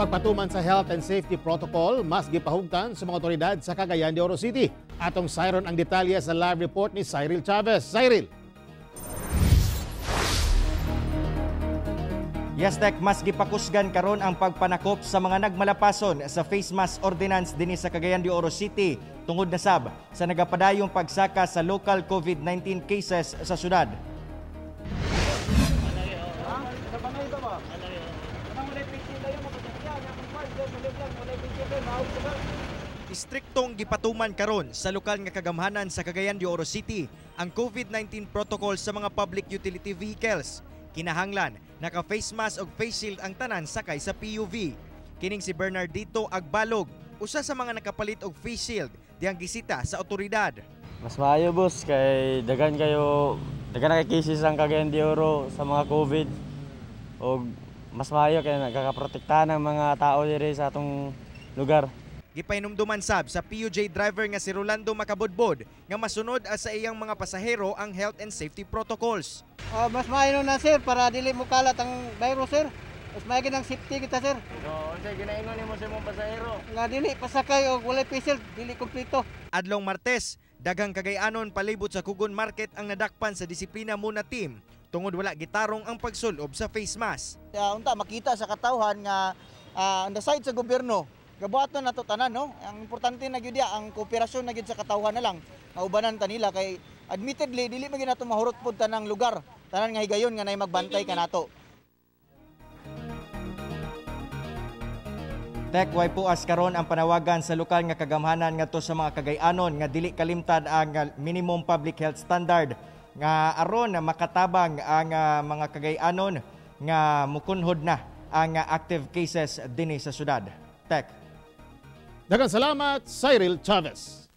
Pagpatuman sa health and safety protocol mas gipahugtan sa mga otoridad sa Cagayan de Oro City. Atong sayron ang detalye sa live report ni Cyril Chavez. Cyril. Yes, Tek, mas gipakusgan karon ang pagpanakop sa mga nagmalapason sa face mask ordinance dinhi sa Cagayan de Oro City tungod na sab sa nagapadayong pagsaka sa local COVID-19 cases sa syudad. Istriktong gipatuman karon sa lokal nga kagamhanan sa Cagayan de Oro City ang COVID-19 protocol sa mga public utility vehicles. Kinahanglan naka-face mask og face shield ang tanan sakay sa PUV. Kining si Bernardito Agbalog, usa sa mga nakapalit og face shield dihang gisita sa otoridad. Mas maayo, boss, kay daghan kayo, daghan na kay cases ang Cagayan de Oro sa mga COVID. Og mas maayo kay nagkakaprotektahan ang mga tao diri sa atong lugar. Gipahinumduman sab sa PUJ driver nga si Rolando Macabudbod nga masunod sa iyang mga pasahero ang health and safety protocols. Mas maayo na, sir, para dili mo kalat ang virus, sir. Mas maayo ang safety kita, sir. So, unsay ginaingon nimo sa imong pasahero? Nga dili pasakay og walay face shield, dili kompleto. Adlong Martes, daghang Cagayanon palibot sa Kugon Market ang nadakpan sa Disiplina Muna team tungod wala gitarong ang pagsulob sa face mask. Unta makita sa katawhan nga on the side sa gobyerno gabuhaton nato tanan, no. Ang importante na gyud ang kooperasyon na gyud sa katawhan na lang maubanan ta nila kay admittedly dili man gyud nato mahurot pud tanang lugar, tanan nga higayon nga nay magbantay kanato. Tek, way puas karon ang panawagan sa lokal nga kagamhanan ngadto sa mga Cagayanon nga dili kalimtad ang minimum public health standard nga aron makatabang ang mga Cagayanon nga mukunhod na ang active cases dinhi sa syudad. Tek. Daghang salamat, Cyril Chavez.